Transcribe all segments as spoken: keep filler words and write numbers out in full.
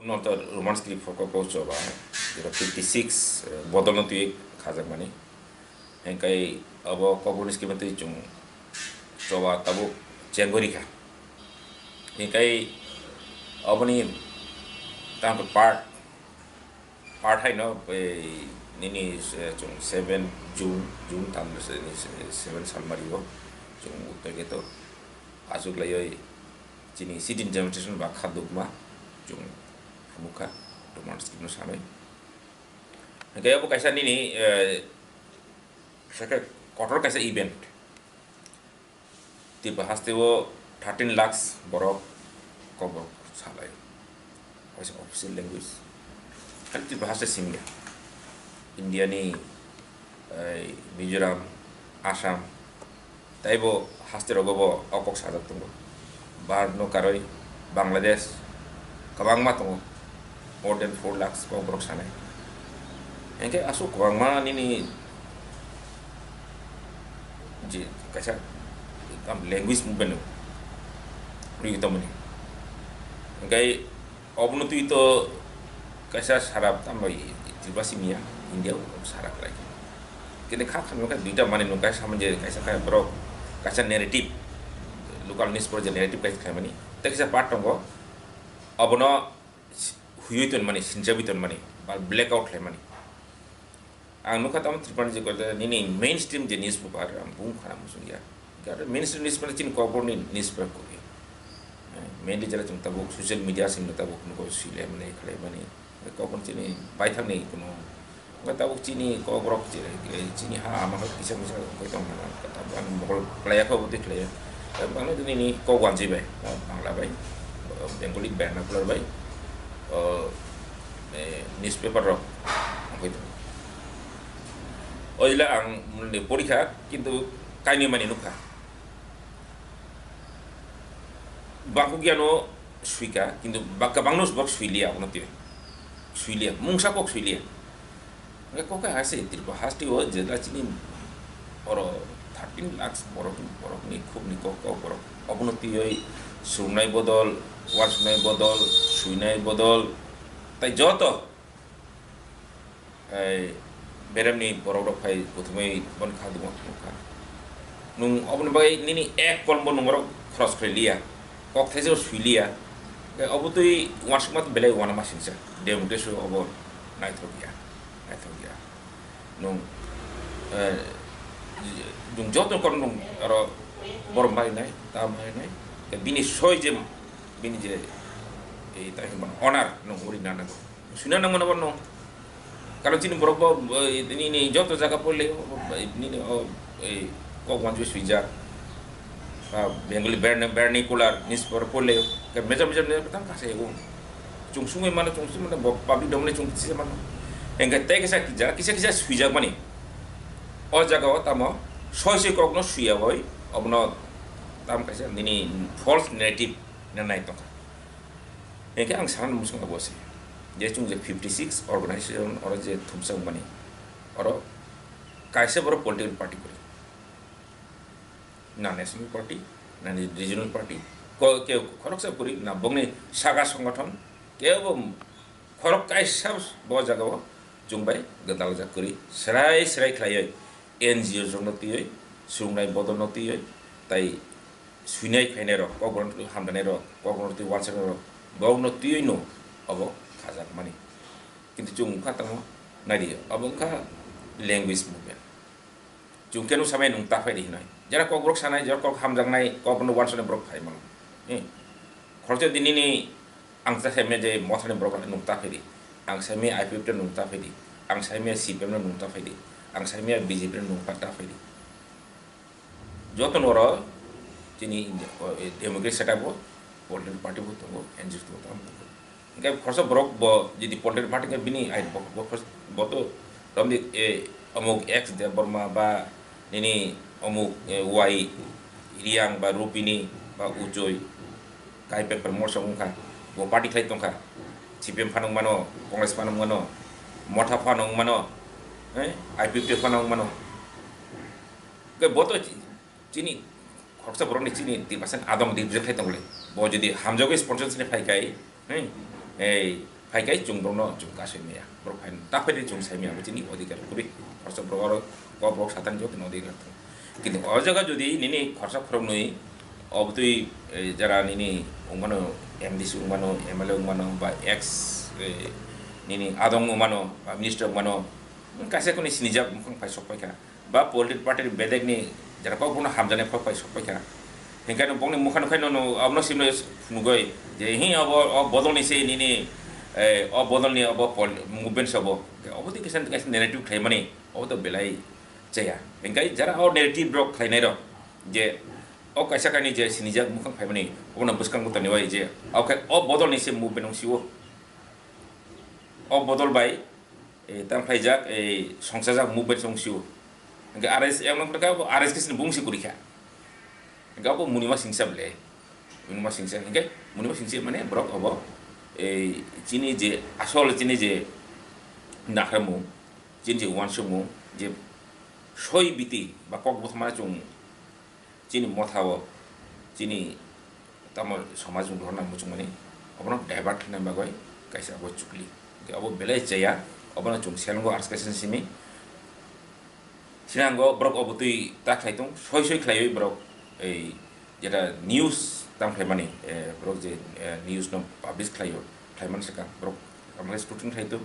No to Roman script pho kok choba, jeta fifty six, eh, bodol no twi khajak mani. Hengkai abo kokborni script twi chung choba tabuk chengori kha. Hengkai aboni tang part, part hai no, eh, nini, eh, chung seven June, June tam se ni se-, seven salmari o chung utto geto asuk lai oi chini sit in demonstration ba khadukma chung hamukha Roman script no sanai. Hingke abo kaisa nini, eh, kaisa kotor kaisa event. Tripura haste o thirteen lakhs borok kokborok salai. Kaisa official language. Khali Tripura haste simi ya. India ni, eh, Mizoram, Assam, taibo haste rogo bo o kok sajak tongo. Bharat no karoi Bangladesh kwbangma tongo, more than four lakhs kokborok sanai. Hingke aswk kwbangma nini je kaisa language movement rwi tongmani. Hingke obono twi to kaisa sara tamo Tripura simi ya, India o sara kwlai. Kini kha khamya khe duita manwi nung kaisa samani je kaisa khe borok kaisa narrative, local news paper je narrative kaisa khlaimani. Tei kaisa part tongo, abono huyui tonmani, sinjagwi tonmani, ba blackout khlaimani. Ang nukha tamo Tripura ni je koda nini mainstream je news paper, ang bung khana muchung ya. Garo mainstream news paper chini kokborni news paper kori. Eh, mainly jara chung tabuk social media sing tabuk nuko sile mani khlai mani. Kokborni chini baithang ni kuno. Nga tabuk chini kokborok chini, eh, chini ha ama kisa kisa koi tong na. Tabuk ang mokol khlai ya kho bwtwi khlai ya. Tabuk ang nini kok wanji bai, Bangla bai, Bengali vernacular bai, eh, eh, news paper rok koi tong. Oila ang muni porikha, kintu kaini mani nukha. Bangkuk giano suika, kintu ba-, kabangno bok suiliya, ono tio. Suiliya, mungsa kok suiliya. Nge kok hai se Tripura haste o jela chini oro thirteen lakhs borok, borok ni khub ni kok, kok borok. Obono tioi sungnai bodol, wansuknai bodol, suinai bodol, tai joto. Ei, beremni borok rok phai kuthumui bon kha dumo thung kha. Nung oboni bagwi nini ek kolombo nung borok khoros khlai liya, kok thaisa sui liya. Obo twi uansukma belai uanama singsa. Democracy obo naithok ya, naithok ya. Nung, eh, nung joto kon nung aro borom bai nai, ta bai nai. Bini soi je, bini je, ei ta himban honor nung uri nana. Suina nang mano bono. Karon chini borok bo, eh, nini joto jaga porle, nini, oh, eh, kok wanjui suijak. Ah, Bengali verna-, vernacular, newspaper porle, ka meja meja ne tang kasa ego. Chung sungui mano, chung sungui mano, bo public domain chung kisa mano. Engke tei kisa kija, kisa kisa suijak mani. O jaga o tamo, soi soi kok no suiya boi, obono tam kaisa nini false narrative na nai tongkha. Hingke ang sana muchung abo se, je chwng je fifty six organization oro je thumsa wngmani, oro kaisa borok political party kwrwi, na national party, na ni regional party, ko-, ke khoroksa kwrwi na bongni saka songothon, kebo khorok kaisa bo jagao chwng bai gwdal jak kwrwi, srai srai khlaiwi N G O rokno twiwi, swrwngnai bodolno twiwi, tai swinai khainai rok, kokborok twi hamjaknai rok, kokborok twi uansuknai rok, borokno twiwi no obo khajak mani. Kintu chwng wngkha tamo, naidi, obo wngkha language movement. Chwng kenu samai nung ta phaidi hinoi. Jera kokborok sanai, jera kok hamjaknai, kokborokno uansuknai borok phai mano. Hmm. Khoroksa dinini ang sa saimya je mothani borok nung ta phaidi. Ang saimya I P F T nung ta phaidi. Ang saimya C P M no nung ta phaidi. Ang saimya B J P no nung ta phaidi. Joto noro chini India, o, e, democratic setup o political party bo tongo, N G O tongo, tamo tongo. Hingke khoroksa borok bo jodi political party khe bini ai bo, bo, bo to romdi, e, omuk X Debbarma ba nini omuk, e, Y Riyang ba Rupini ba Uchoi kai paper morsa wngkha, bo party khlai tongkha, C P M phano wngmano, Congress phano wngmano, Motha phano wngmano, eh, I P F T phano wngmano. Hingke bo to chi-, chini khoroksa borokni chini twi percent adong represent khai tongole. Bo jodi hamjagwi sponsorship ni phai kai, hmm, ei, Phai kai chwng borokno chwng kasui maya, borok phai ta phai de chwng sai maya, abo chini odhikar kwrwi. Khoroksa borok oro kok borok satang joto ni odhikar tongo. Kintu o jaga jodi nini khoroksa khoroknwi obotwi, eh, jara nini wngmano, M D C wngmano, M L A wngmano, ba ex, eh, nini adong wngmano, ba minister wngmano, kaisa kwnwi sinijak mukhang phai sok paikha. Ba political party ni bedek ni jara kok bono hamjaknai phai phai sok paikha. Hinkhe no bongni mukha nukhai no, no, abono simi phunugoi je hi abo, o bodol ni se nini, eh, o bodol ni abo pol-, movement se abo. Obo tei kaisa, kaisa narrative khlaimani, obo to belai chaya. Hinkhe jara o narrative rok khlainai rok je o kaisa kainwi je sinijak mukhang phaimani, obono bwskango toniwai je, o khe o bodol ni se movement wng sio. O bodol bai, eh, tang khlaijak, eh, songchajak movement se wng sio. Hinkhe R S, emon khe abo R S K ni bung se kwrwi kha. Hinkhe abo munima singsa bele. Munima singsa, hinkhe munima singsa mane borok abo, eh, chini je asol chini je naharmung, chini je uansukmung, je soi biti ba kok bwthama chwng chini motha o, chini tamo somaj ni rohorna muchungmani, obono divert khlaina bagwi kaisa abo chukli. Hinkhe abo belai chaya, obono chwng seleng o R S K ni simi. Sinango borok obotwi ta khlai tong, soi soi khlaiwi borok ei jeta news tang khlaimani, eh, borok je, eh, news no publish khlaio, khlaimani swkang borok tamo khe scrutiny khlai tong.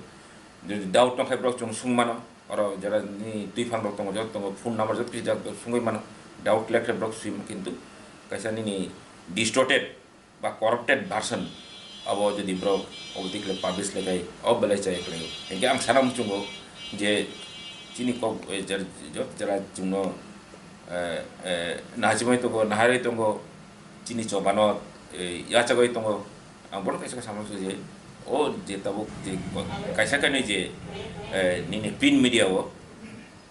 Jodi doubt tong khe borok chwng sung mano, oro jeta ni twi phang rok tongo, joto tongo, phone number joto kisa sungwi mano, doubt khlai khe borok sui mano, kintu kaisa nini distorted ba corrupted version abo jodi borok obotwi khlai publish khlai khai, o belai chaya khlai. Hinkhe ang sana muchungo je chini kok, eh, jer-, jot jera chwngno, eh, eh, nahachimai tongo, naharwi tongo, chini chobano, eh, yachagwi tongo. Ang bono kaisa khe sama muchungo je o je tabuk je ko-, kaisa kainwi je, eh, nini print media o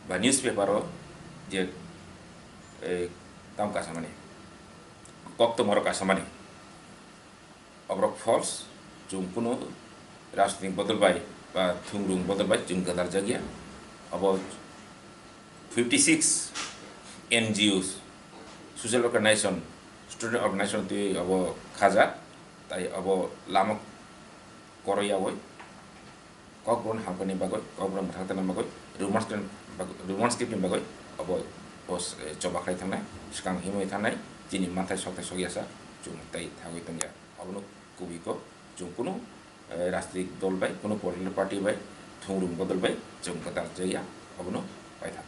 ba newspaper o je, eh, tamo kasamani. Koktwma rok kasamani. Oborok false, chwng kunu rajnitik bodol bai ba thwngrwng bodol bai chwng gwdaljakya. Abo fifty six N G Os, social organization, student organization twi abo khajak, tai abo lama koroyawi. Kokborok hamkani bagwi, kokborok mwthangtana bagwi, rumors khe bagwi, rumors khe bagwi, abo post, eh, choba khlai thangnai, swkang himwi thangnai, chini manthai sokthai sok yasa, chwng tei thagwi tongya. Abono kubui kok, chwng kunu, eh, rajnitik dol bai, kunu political party bai, thwngrwng bodol bai, chwng kwtal chaya, abono paithak.